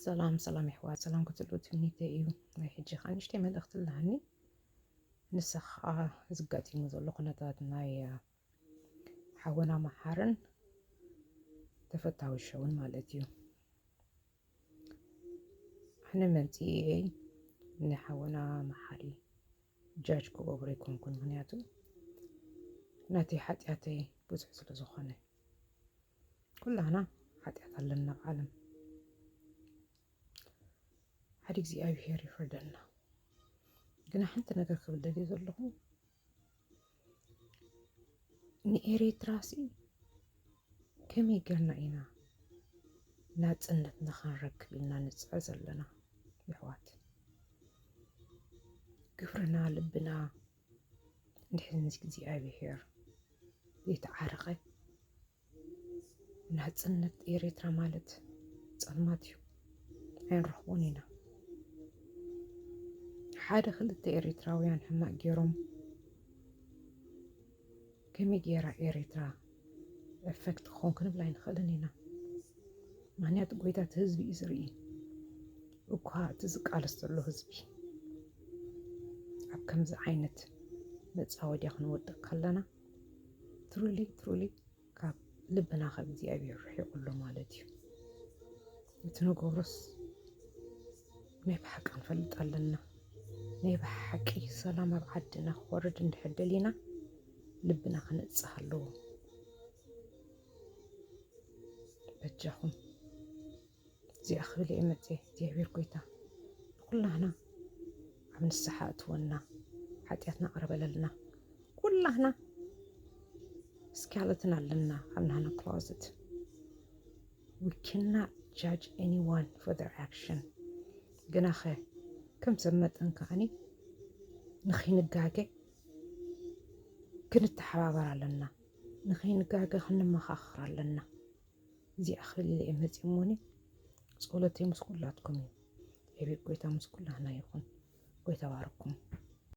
ሰላም ሰላም የሕዋት፣ ሰላም ክትሉ ትምኒተይ እዩ። ናይ ሕጂ ከዓ ንእሽተይ መልእኽቲ ኣለኒ። ንሳ ከዓ ዝጋጢሙ ዘሎ ኩነታት ናይ ሓወና መሓርን ተፈታዊ ሸውን ማለት እዩ። ኣነ መምፅኤ ንሓወና መሓሪ ጃጅ ክገብሮ ኣይኮንኩን፣ ምክንያቱ ናተይ ሓጢኣተይ ብዙሕ ስለ ዝኾነ። ኩላና ሓጢኣት ኣለና ኣብ ዓለም። ሓደ እግዚኣብሄር ይፍርደና። ግና ሓንቲ ነገር ክብል ደልየ ዘለኹ፣ ንኤርትራ ሲ ከመይ ጌርና ኢና ናጽነት ንኽንረክብ ኢልና ንጽዕር ዘለና? ይሕዋት፣ ግብርና ልብና እንድሕር ምስ እግዚኣብሄር ዘይተዓረቐ፣ ናጽነት ኤርትራ ማለት ጸልማት እዩ፣ ኣይንረኽቦን ኢና። ሓደ ክልተ ኤርትራውያን ሕማቕ ገይሮም ከመይ ገይራ ኤርትራ ኤፌክት ክኾን ክንብል ኣይንኽእልን ኢና። ምኽንያቱ ጎይታ እቲ ህዝቢ እዩ ዝርኢ። እኳ እቲ ዝቃለስ ዘሎ ህዝቢ ኣብ ከምዚ ዓይነት መጻወድያ ክንወድቕ ከለና፣ ትሩሊ ትሩሊ ካብ ልብና ካብ እግዚኣብሔር ርሒቑ ኣሎ ማለት እዩ። እቲ ንገብሮስ ናይ ብሓቂ ክንፈልጥ ኣለና። ናይ ብሓቂ ሰላም ኣብ ዓድና ክወርድ እንድሕር ደሊና ልብና ክንጽህ ኣለዎ። በጃኹም እዚኣ ክብል እየ መጽየ። እግዚኣብሔር ጎይታ ንኩላህና ኣብ ንስሓ እትወና፣ ሓጢኣትና ቅረበለልና። ኩላህና ስካለትን ኣለና ኣብ ናህና ክሎዘት። We cannot judge anyone for their action። ግናኸ ከም ሰብ መጠን ከኣኒ ንኸይንጋገ ክንተሓባበር ኣለና። ንኸይንጋገ ክንመኻኽር ኣለና። እዚኣ ክብል ኢለ እየ መፂእ እሞኒ። ጸሎተይ ምስ ኩላትኩም እዩ። የቤት ጎይታ ምስ ኩላህና ይኹን። ጎይታ ባርኩም።